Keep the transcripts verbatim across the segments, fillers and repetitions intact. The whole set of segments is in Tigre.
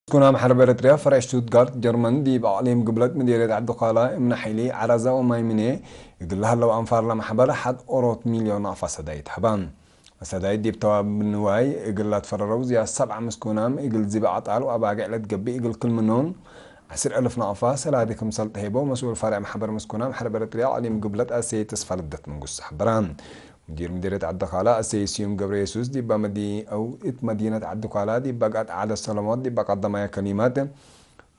ምስኩናም ሐርብ ኤረትርያ ፈሬዕ ሽቱትጋርት ጀርመን ዲብ አቅሊም ግብለት ምዴርየት ዐዲ ኳላ እምነ ሐይሊ ዐራዘ ወማይ ምኔ እግል ለሀለው አንፋር ለመሕበር ሐድ ኦሮት ሚልዮን ናቅፋ ሰዳይት ሀበ። ሰዳይት ዲብ ተዋብ ንዋይ እግል ለትፈረረው ዝያድ ሰብዓ ምስኩናም እግል ዚብ አጣል ወአባግዕ ለትገብእ እግል ክል ምኖም ዐስር አልፍ ናቅፋ ሰላዲ ክምሰል ተሄበው መስኡል ፈሬዕ መሕበር ምስኩናም ሐርብ ኤረትርያ አቅሊም ግብለት አሰይድ ተስፋልደት መንግስቱ ሐበረ። ሙዲር ምዲርየት ዐዲ ኳላ አሰይድ ስዩም ገብረየሱስ ዲባ መዲ አው እት መዲነት ዐዲ ኳላ ዲባ ጋጥ ዐደ ሰለሞት ዲባ ቀደማየ ከሊማት፣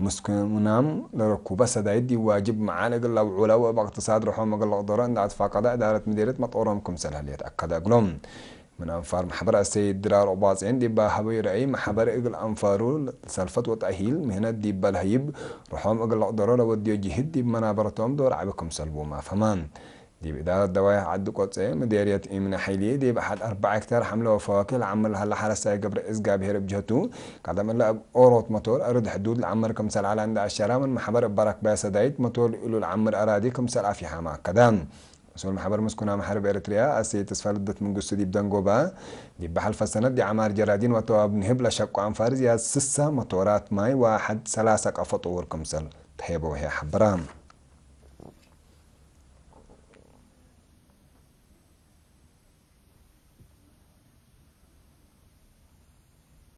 ምስኩናም ለረኩበ ሰዳይት ዲብ ዋጅብ መዓል እግል ለአውዑለ ወእብ እቅትሳድ ርሖም እግል ለቅደሮ እንደ አትፋቀደ እዳረት ምዲርየት መጦሮም ክምሰል ህሌት አከደ እግሎም። ምን አንፋር መሕበር አሰይድ ድራር ኦባጼን ዲባ ሀበዩ ረአይ፣ መሕበር እግል አንፋሩ ሰልፈት ወተእሂል ምህነት ዲባ ለሀይብ ርሖም እግል ለቅደሮ ለወድዮ ጅህድ ዲብ መናበረቶም ዶር ዐቢ ክምሰል ቡም አፍሀመ። ዲብ እዳረት ደዋይሕ ዐዲ ቆጼ፣ ምዴርየት እምነ ሐይሊ፣ ዲብ ሐድ አርበዕ ሄክታር ሐምለ ወፈዋክህ ለዐምር ለሀለ ሐረሳይ ገብረ እዝጋብሄር እብ ጀህቱ፣ ቀደም እለ እብ ኦሮት መቶር አርድ ሕዱድ ለዐምር ክምሰል ዐለ እንደ አሸረ፣ ምን መሕበር እበ ረክበየ ሰዳይት መቶር እሉ ለዐምር አራዲ ክምሰል አፍየሐመ አከደ። መስኡል መሕበር ምስኩናም ሐርብ ኤረትርያ አሰይድ ተስፋልደት መንግስቱ ዲብ ደንጎበ፣ ዲብ ሐልፈ ሰነት ዲብ ዐማር ጀራዲን ወተዋብ ንህብ ለሸቁ አንፋር ዝያድ ስሰ መቶራት ማይ ወሐድ ሰላሰ ቀፎ ጥውር ክምሰል ተሄበው ህይ ሐበረ።